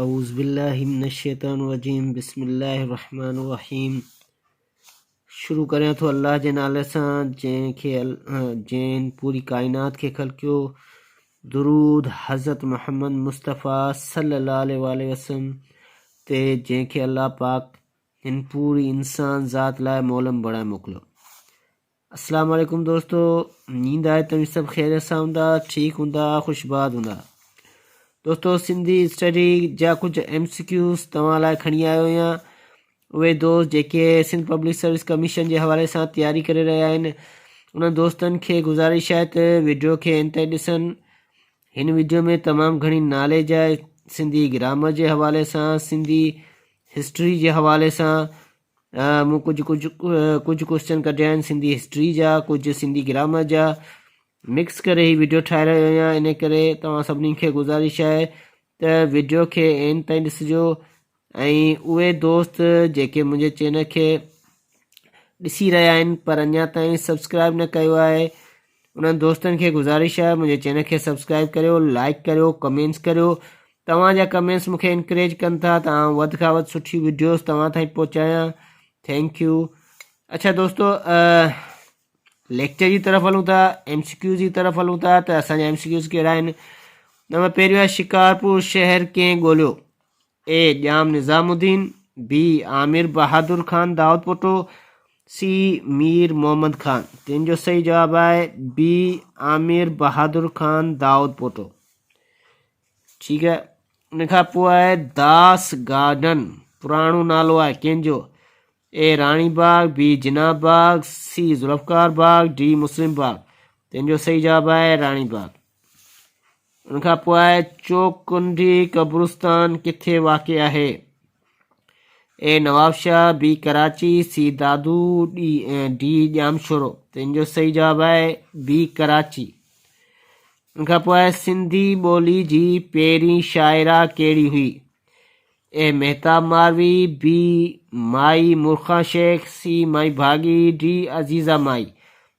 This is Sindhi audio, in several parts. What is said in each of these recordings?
اعوذ بالله من الشيطان الرجيم بسم الله الرحمن الرحيم شروع ڪريان ٿو الله جي نالي سان جنهن کي جنهن پوري ڪائنات کي خلقيو درود حضرت محمد مصطفيٰ صلي الله عليه واله وسلم تي جنهن کي الله پاڪ هن پوري انسان ذات لاء مولم بڻائي موڪليو اسلام عليڪم دوستو اميد آهي توهين سڀ خير سان هوندا ٺيڪ هوندا خوشباد هوندا دوستو سنڌي اسٽڊي جا ڪجهه ايم سي ڪيوز توهان لاء کڻي آيو آهيان اهي دوست جيڪي سنڌ پبلڪ سروس ڪميشن جي حوالي سان تياري ڪري رهيا آهن انهن دوستن کي گذارش آهي ته ويڊيو کي ان تائين ڏسن هن ويڊيو ۾ تمام گهڻي ناليج آهي سنڌي گرامر جي حوالي سان سنڌي هسٽري جي حوالي سان مون ڪجهه ڪجهه ڪجهه ڪوشچن ڪڍيا آهن سنڌي هسٽري جا ڪجهه سنڌي گرامر جا مڪس ڪري هي ويڊيو ٺاهي رهيو آهيان ان ڪري توهان سڀني کي گذارش آهي ته ويڊيو کي اينڊ تائين ڏسجو ۽ اهي دوست جيڪي منهنجي چينل کي ڏسي رهيا آهن پر اڃا تائين سبسڪرائب نه ڪيو آهي انهن دوستن کي گذارش آهي منهنجي چينل کي سبسڪرائب ڪريو لائڪ ڪريو ڪمينٽس ڪريو توهان جا ڪمينٽس مونکي انڪريج ڪن ٿا ته آئون وڌ کان وڌ سٺي وڊيوز توهان تائين پهچايان thank you اچھا دوستو ليڪچر جي طرف هلون ٿا ايم سي ڪيوز جي طرف هلون ٿا ته اسان جا ايم سي ڪيوز ڪهڙا آهن نمبر پهريون آهي شڪارپور شهر ڪنهن ڳوليو A Jam Nizamuddin, B Amir Bahadur Khan Daudpoto, C Mir Muhammad Khan. تنهن جو صحيح جواب آهي بي عامر بهادر خان دائودپوٽو. ٺيڪ آهي ان کان پوء آهي داس گارڊن پراڻو نالو آهي ڪنهن جو؟ A Rani Bagh, B Jinnah Bagh, C Zulfiqar Bagh, D Muslim Bagh. تنهن جو صحيح جواب آهي راڻي باغ. ان کان پوء آهي چوڪنڊي قبرستان ڪٿي واقع آهي؟ A Nawabshah, B Karachi, C Dadu, D Jamshoro. ته ان جو صحيح جواب آهي بي ڪراچي. ان کان پوء آهي سنڌي ٻولي جي پهرين شاعره ڪهڙي هئي؟ A Mehtab Marvi, B Mai Murkhan Shaikh, C Mai Bhagi, D Aziza Mai.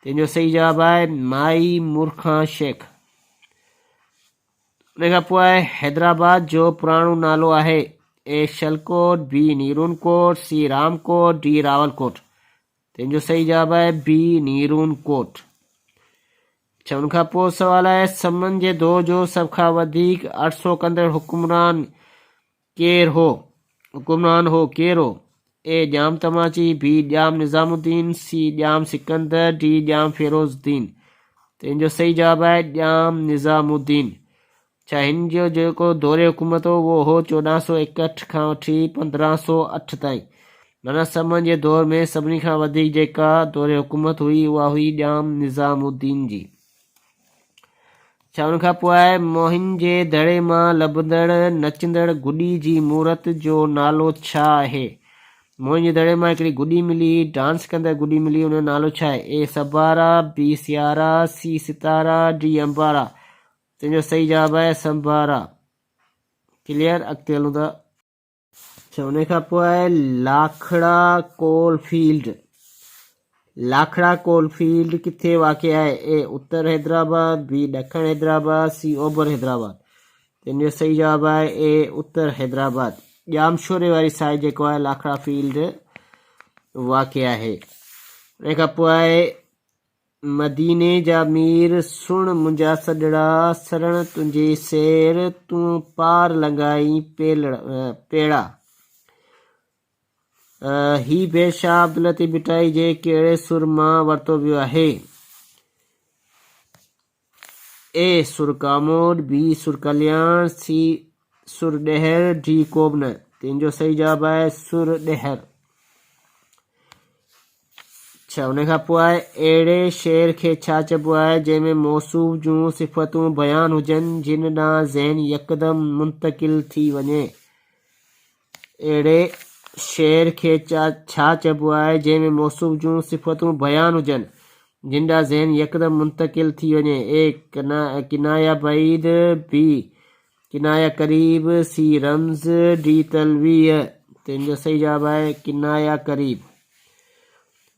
تنهن جو صحيح جواب آهي مائي مرخان شيخ. ان کان پوء آهي حيدرآباد جو پراڻو نالو آهي A Shalkot, B Nirun Kot, C Ram Kot, D Rawal Kot. تنهن جو صحيح جواب آهي بي نيرون ڪوٽ. اڇا ان کان پوء سوال آهي سمن جي دور جو سڀ کان وڌيڪ عرصو ڪندڙ حڪمران ڪير هو؟ حڪمران هو ڪير هو؟ A Jam Tamachi, B Jam Nizamuddin, C Jam Sikandar, D Jam Feroz Uddin. ته ان جو صحيح جواب آهي ڄام نظام الدين. ڇا هن جو جيڪو دور حڪومت هو اهو هو 1461 کان وٺي 1508 تائين. معنيٰ سمن جي دور ۾ سڀني کان وڌيڪ جيڪا دور حڪومت هئي اها هئي ڄام نظام الدين جي. ڇا ان کان پوء موهن جي دڙي مان لڀندڙ نچندڙ گڏي جي مورت جو نالو ڇا آهي؟ موهن جي دڙي مان هڪڙي گڏي ملي، ڊانس ڪندڙ گڏي ملي، ان جو نالو ڇا آهي؟ اي سبارا، بي سيارا، سي ستارا، ڊي انبارا. تنهنجو صحيح جواب آهي سمبارا. ڪليئر اڳتي هلون ٿا. اڇا ان کان پوء آهي Lakhra coal field. Lakhra coal field ڪٿي واقع آهي؟ اي اتر حيدرآباد، بي ڏکڻ حيدرآباد، سي اوڀر حيدرآباد. تنهن جو صحيح جواب آهي اي اتر حيدرآباد. ڄامشوري واري سائيڊ جيڪو آهي لاکڙا فيلڊ واقع آهي. ان کان پوء آهي مديني جا مير، سڻ منهنجا سڏڙا، سرڻ تنهنجي سير، تون پار لنگهائين پيڙا. هي بيت شاهه عبداللطيف ڀٽائي جي ڪهڙي سر مان ورتو ويو آهي؟ اي سر ڪاموڏ، بي سر ڪلياڻ، سي سر ڏهر، ڊي ڪوبه نه. تنهن جو صحيح جواب آهي سر ڏهر. اڇا ان کان پوء آهي اهڙي شعر کي ڇا چئبو آهي جنهن ۾ موصوف جون صفتون بيان هجن جن ڏانهن ذهن يڪدم منتقل ٿي وڃي. اهڙي شعر کي ڇا چئبو آهي جنهن ۾ موصوف جون صفتون بيان هجن جن ڏانهن ذهن يڪدم منتقل ٿي وڃي. اي ڪنايه بعيد، بي ڪنايه قريب، سي رمز، ڊي تلويح. تنهن جو صحيح جواب آهي ڪنايه قريب.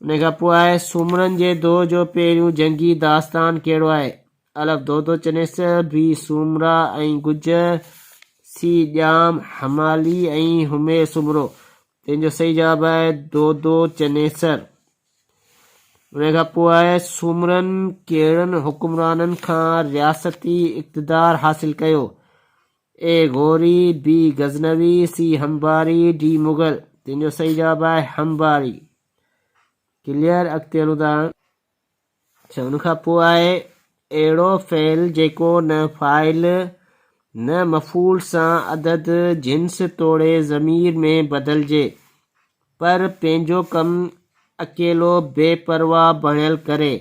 ان کان پوء آهي سومرن جي دور جو پهريون جنگي داستان ڪهڙو آهي؟ الف دودو چنيسر، بي سومرا ۽ گجر، سي ڄام حمالي ۽ همير سومرو. تنهن جو صحيح جواب آهي دودو چنيسر. ان کان پوء آهي سومرن ڪهڙن حڪمرانن کان رياستي اقتدار حاصل ڪيو؟ اي غوري، بي غزنوي، سي هنباري، ڊي مغل. تنهن جو صحيح جواب آهي هنباري. ڪليئر اڳتي هلون ٿا. اڇا ان کان پوء آهي اهڙو فعل جيڪو نه فاعل نه مفعول سان عدد، جنس توڙي ضمير ۾ بدلجي، پر پنهنجو ڪم اڪيلو بي پرواهه بڻيل ڪري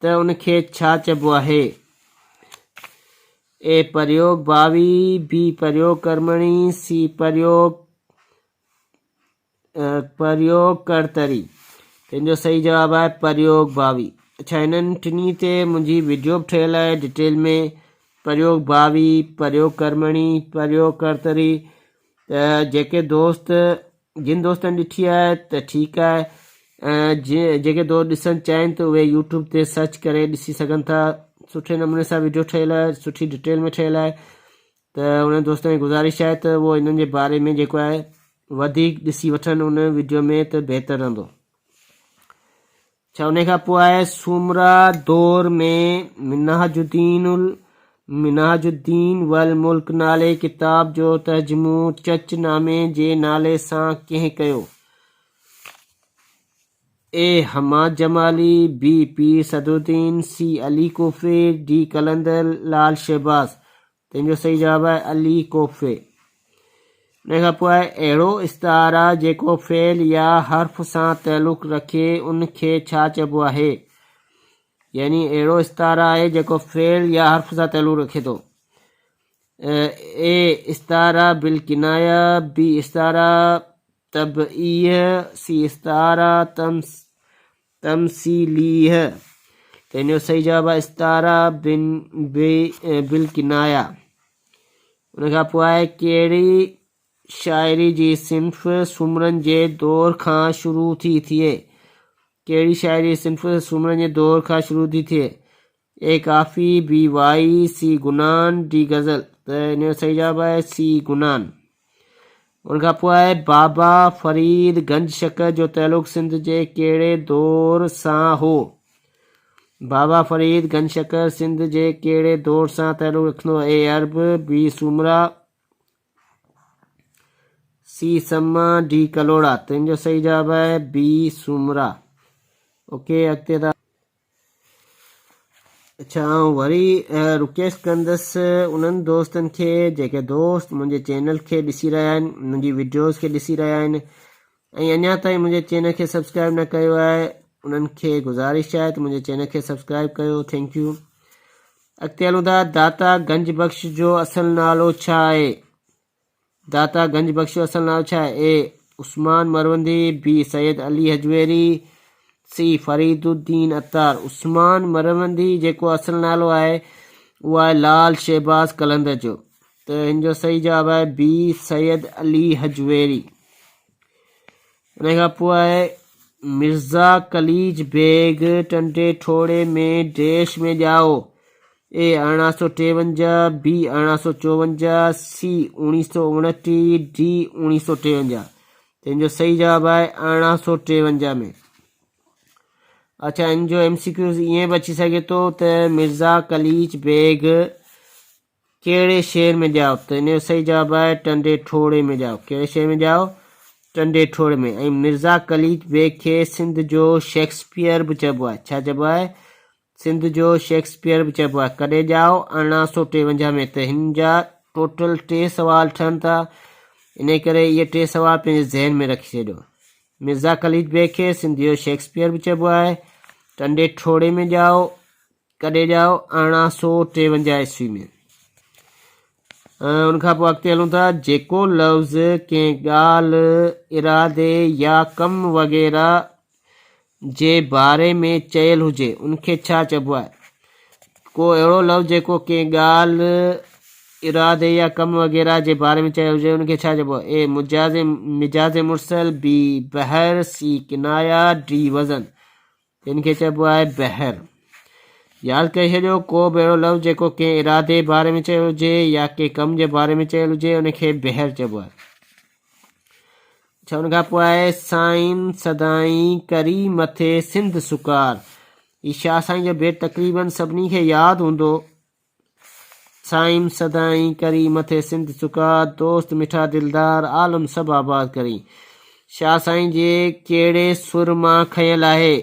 ته ان کي ڇا چئبو آهي؟ اي پريوگ ڀاوي، بي پريوگ ڪرمڻي، سي پريوگ پريوگ ڪرتري. تنهن جو صحيح جواب آهي پريوگ ڀاوي. اڇا انهن ٽنهي تي منهنجي وڊيو به ٺهيل آهي ڊيٽيل ۾ پريوگ ڀاوي، پريوگ ڪرمڻي، پريوگ ڪرتري ته جيڪي دوست جن دوستن ڏٺي آهي ته ٺيڪ آهي ۽ جيڪي دوست ڏسڻ چاهين ته اهي يوٽيوب تي سرچ ڪري ڏسي سگهن ٿا سٺي نموني سان وڊيو ٺهيل آهي سٺي ڊيٽيل ۾ ٺهيل آهي ته انهن دوستن کي گذارش آهي ته اهو انهن جي باري ۾ جيڪو آهي وڌيڪ ڏسي وٺن ان وڊيو ۾ ته بهتر رهندو. ڇا ان کان پوء آهي سومرا دور ۾ منهاج الدين منهاج الدين والملڪ نالي ڪتاب جو ترجمو چچ نامي جي نالي سان ڪنهن ڪيو؟ A Hammad Jamali, B Pir Sadruddin, C Ali Kufi, D Qalandar Lal Shahbaz. تنهن جو صحيح جواب آهي علي ڪوفي. ان کان پوء آهي اهڙو استعاره جيڪو فعل يا حرف سان تعلق رکي ان کي ڇا چئبو آهي؟ يعني اهڙو استعاره آهي جيڪو فعل يا حرف سان تعلق رکي ٿو. اي استعاره بالڪنايه، بي استعاره طبعيه، سي استعاره تمثيليه. ته ان جو صحيح جواب آهي استعاره بالڪنايه. ان کان پوء آهي ڪهڙي شاعري جي صنف سومرن جي دور کان شروع ٿي ٿئي؟ ڪهڙي شاعري جي صنف سومرن جي دور کان شروع ٿي ٿئي؟ اي ڪافي، بي وائي، سي گنان، ڊي غزل. ته ان جو صحيح جواب آهي سي گنان. ان کان پوء آهي بابا فريد گنج شڪر جو تعلق سنڌ جي ڪهڙي دور سان هو؟ بابا فريد گنج شڪر سنڌ جي ڪهڙي دور سان تعلق رکندو؟ اي عرب، بي سومرا، سي سما، ڊي ڪلهوڙا. ته ان جو صحيح جواب آهي بي سومرا. اوڪي اڳتي ٿا. اڇا آئون وري رڪويسٽ ڪندس انهن دوستن کي جيڪي دوست منهنجي چينل کي ڏسي رهيا آهن منهنجي وڊيوز کي ڏسي رهيا آهن ۽ اڃا تائين منهنجي چينل کي سبسڪرائب نه ڪيو آهي انهن کي گذارش آهي ته منهنجي چينل کي سبسڪرائب ڪيو thank you اڳتي هلون ٿا داتا گنج بخش جو اصل نالو ڇا آهي داتا گنج بخش جو اصل نالو ڇا آهي؟ اي. عثمان مروندي بي. سيد علي هجويري سي. فريد الدين عطار عثمان مروندي جيڪو اصل نالو آهي اهو آهي لال شهباز قلندر جو ته هن جو صحيح جواب آهي بي. سيد علي هجويري. ان کان پوء آهي مرزا قليچ بيگ ٽنڊي ٺوڙهي ۾ ڊيش ۾ ڄائو. اي 1853، بي 1854، سي 1929، ڊي 1953. ته ان جو صحيح جواب آهي 1853 ۾. اچھا ان جو ايم سي ڪيوز ائين به اچي سگهي ٿو ته مرزا قليچ بيگ ڪهڙي شهر ۾ ڄائو؟ ته ان جو صحيح جواب آهي ٽنڊي ٺوڙهي ۾ ڄائو. ڪهڙي شهر ۾ ڄائو؟ ٽنڊي ٺوڙهي ۾. ۽ مرزا قليچ بيگ کي سنڌ جو شيڪسپيئر به چئبو آهي. ڇا چئبو آهي؟ سنڌ جو شيڪسپيئر به چئبو آهي. ڪڏهن ڄائو؟ 1853 ۾. ته هن جا ٽوٽل ٽي سوال ٺهن ٿا، انهي ڪري اهي ٽي سوال پنهنجي ذهن ۾ رکي ڇڏيو. مرزا قليچ بيگ کي سنڌ جو شيڪسپيئر به چئبو آهي. ٽنڊي ٺوڙهي ۾ ڄائو. ڪڏهن ڄائو؟ 1853 عيسوي ۾. ان کان پوء اڳتي هلون ٿا. جيڪو لفظ ڪنهن ڳالهه، ارادي يا ڪم وغيره جي باري ۾ چيل هجي، ان کي ڇا چئبو آهي؟ ڪو اهڙو لفظ جيڪو ڪنهن ڳالهه، ارادي يا ڪم وغيره جي باري ۾ چيل هجي، ان کي ڇا چئبو آهي؟ اي مجاز مجاز مرسل، بي بحر، سي ڪنايه، ڊي وزن. تن کي چئبو آهي بحر. ياد ڪري ڇڏيو، ڪو به اهڙو لفظ جيڪو ڪنهن ارادي جي باري ۾ چيل هجي يا ڪنهن ڪم جي باري ۾ چيل هجي ان کي بهر چئبو آهي. اڇا ان کان پوء آهي سائين سدائين ڪري مٿي سنڌ سڪار. هي شاهه سائين جو بيت تقريبن سڀني کي ياد هوندو. سائين سدائين ڪري مٿي سنڌ سڪار، دوست مٺا دلدار، عالم سڀ آباد ڪرين. شاهه سائين جي ڪهڙي سر مان کنيل آهي؟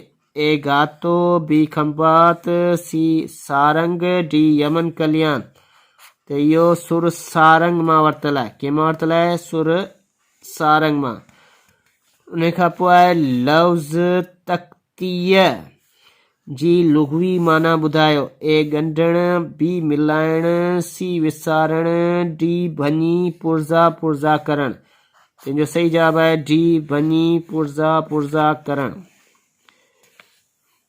اي گاتو، بي کنڀات، سي سارنگ، ڊي يمن ڪليان. ته اهو سر سارنگ مان ورتل آهي. ڪنهن مان ورتل آهي؟ سر سارنگ مان. ان کان پوء آهي لفظ تختيء جي لغوي معنيٰ ٻڌايو. اي ڳنڍڻ، بي ملائڻ، سي وسارڻ، ڊي ڀڃي پرزا پرزا ڪرڻ. تنهن جو صحيح جواب آهي ڊي ڀڃي پرزا پرزا ڪرڻ.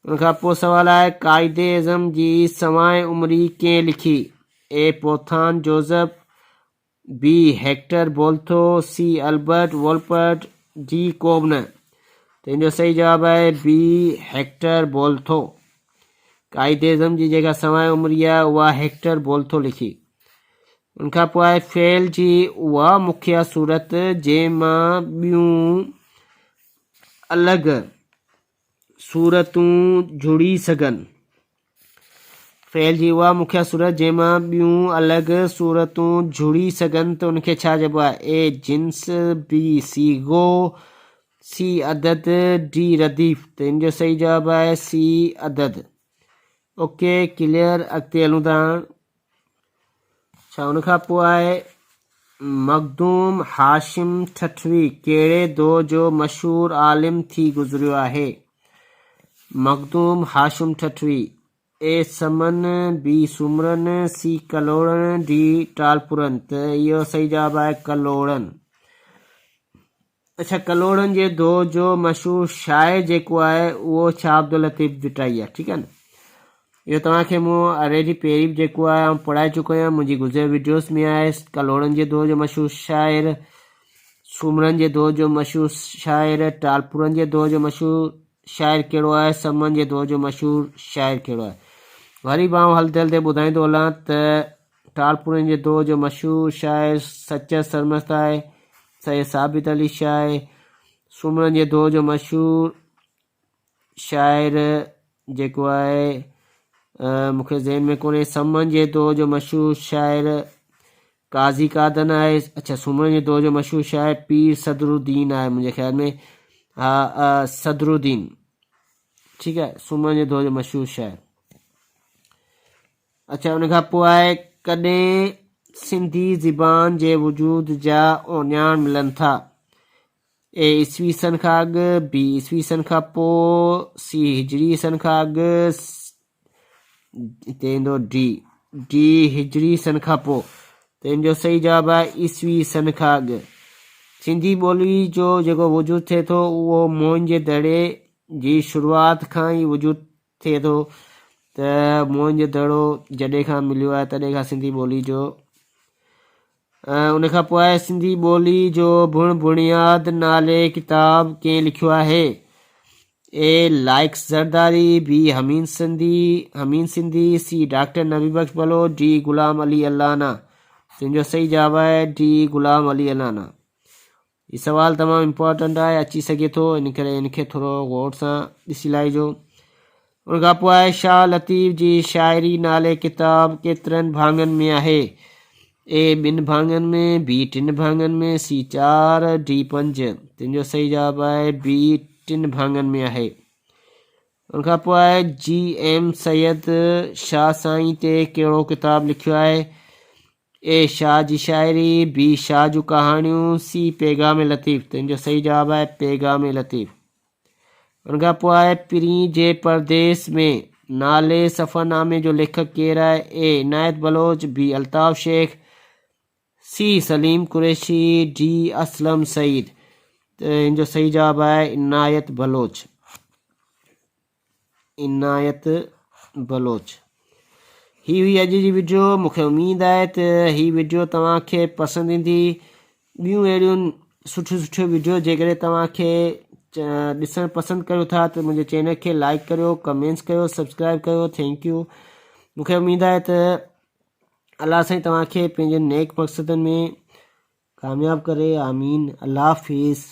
ان کان پوء سوال آهي قائد اعظم جي سوانح عمري ڪنهن لکي؟ A Paton Joseph, B Hector Bolitho, C Albert Wolpert, D ڪو به نه. تنهن جو صحيح جواب آهي بي هيڪٽر بولٿو. قائد اعظم جي جيڪا سوانح عمري آهي اها هيڪٽر بولٿو لکي. ان کان پوء آهي فعل جي اها مکيه صورت جنهن مان ٻيون الڳ صورتون جڙي سگهن. فعل جي اها مکيه صورت جنهن مان ٻيون الڳ صورتون جڙي سگهن ته ان کي ڇا چئبو آهي؟ اي جنس، بي صيغو، سي عدد، ڊي رديف. ته ان جو صحيح جواب آهي سي عدد. اوڪي ڪليئر اڳتي هلون ٿا هاڻ. ڇا ان کان پوء آهي مخدوم هاشم ٺٽوي ڪهڙي دور جو مشهور عالم ٿي گذريو آهي؟ مخدوم هاشم ٺٽوي، اي سمن، بي سومرن، سي ڪلهوڙن، ڊي ٽالپرن. ته اهو صحيح جواب آهي ڪلهوڙن. اڇا ڪلهوڙن جي دور جو مشهور شاعر جيڪو آهي اهو شاهه عبداللطيف ڀٽائي آهي ٺيڪ آهي نه اهو توهان کي مون آلريڊي پهرين به جيڪو آهي آئون پڙهائي چڪو آهيان منهنجي گذريل وڊيوز ۾ آهي ڪلهوڙن جي دور جو مشهور شاعر سومرن جي دور جو مشهور شاعر ٽالپورن جي دور جو مشهور شاعر ڪهڙو آهي سمن جي دور جو مشهور شاعر ڪهڙو آهي وري به آئون هلندي هلندي ٻڌائيندو هلان ته ٽالپرن جي دور جو مشهور شاعر سچل سرمست آهي. سيد ثابت علي شاهه سومرن جي دور جو مشهور شاعر جيڪو آهي مون کي ذهن ۾ ڪونهي. سمن جي دور جو مشهور شاعر قاضي قادن آهي. اڇا سومرن جي دور جو مشهور شاعر پير صدرالدين آهي منهنجي خيال ۾ ها صدرالدين ٺيڪ آهي سومرن جي دور جو مشهور شاعر. اڇا ان کان پوء آهي ڪڏهن سنڌي زبان جي وجود جا اهڃاڻ ملن ٿا؟ اي عيسوي سن کان اڳ، بي عيسوي سن کان پوء، سي هجري سن کان اڳ، هتي ايندو ڊي، ڊي هجري سن کان پوء. ته ان جو صحيح جواب آهي عيسوي سن کان اڳ. سنڌي ٻولي جو جيڪو وجود ٿئي ٿو اهو موهن جي دڙي جي شروعات کان ئي وجود ٿئي ٿو ته موهن جو دڙو جڏهن کان مليو آهي تڏهن کان سنڌي ٻولي جو ان کان پوء سنڌي ٻولي جو بڻ بڻياد نالي ڪتاب ڪنهن لکيو آهي؟ A Laiq Zardari, B Hameen Sindhi, Hameen Sindhi, C doctor Nabi Bakhsh Baloch, D Ghulam Ali Allana. تنهنجو صحيح جواب آهي ڊي غلام علي الانا. هي سوال تمام امپارٽنٽ آهي اچي سگهي ٿو ان ڪري ان کي ٿورو غور سان ڏسي لائجو. ان کان پوء آهي شاهه لطيف جي شاعري نالي ڪتاب ڪيترن ڀاڱن ۾ آهي؟ اي ٻن ڀاڱن ۾، بي ٽن ڀاڱن ۾، سي چار، ڊي پنج. تنهن جو صحيح جواب آهي بي ٽن ڀاڱن ۾ آهي. ان کان پوء آهي جي ايم سيد شاهه سائين تي ڪهڙو ڪتاب لکيو آهي؟ اي شاهه جي شاعري، بي شاهه جون ڪهاڻيون، سي پيغام لطيف. ته ان جو صحيح جواب آهي پيغام لطيف. ان کان پوء آهي پرين جي پرديس ۾ نالي سفرنامي جو ليکڪ ڪير آهي؟ A Inayat Baloch, B Altaf Shaikh, C Saleem Qureshi, D Aslam Saeed. ته ان جو صحيح جواب آهي عنايت بلوچ. عنايت بلوچ. هي هئي اڄ جي وڊيو مونکي اميد آهي ته هي وڊيو توهان کي پسند ايندي. ٻيون اهڙيون سٺيون سٺيون وڊيو جيڪڏهن توهان کي ڏسڻ پسند ڪريو ٿا ته منهنجي چينل کي لائڪ ڪريو ڪمينٽس ڪيو سبسڪرائب ڪيو thank you مونکي اميد آهي ته الله سائين توهان کي پنهنجي نيڪ مقصدن ۾ ڪامياب ڪري آمين الله حافظ.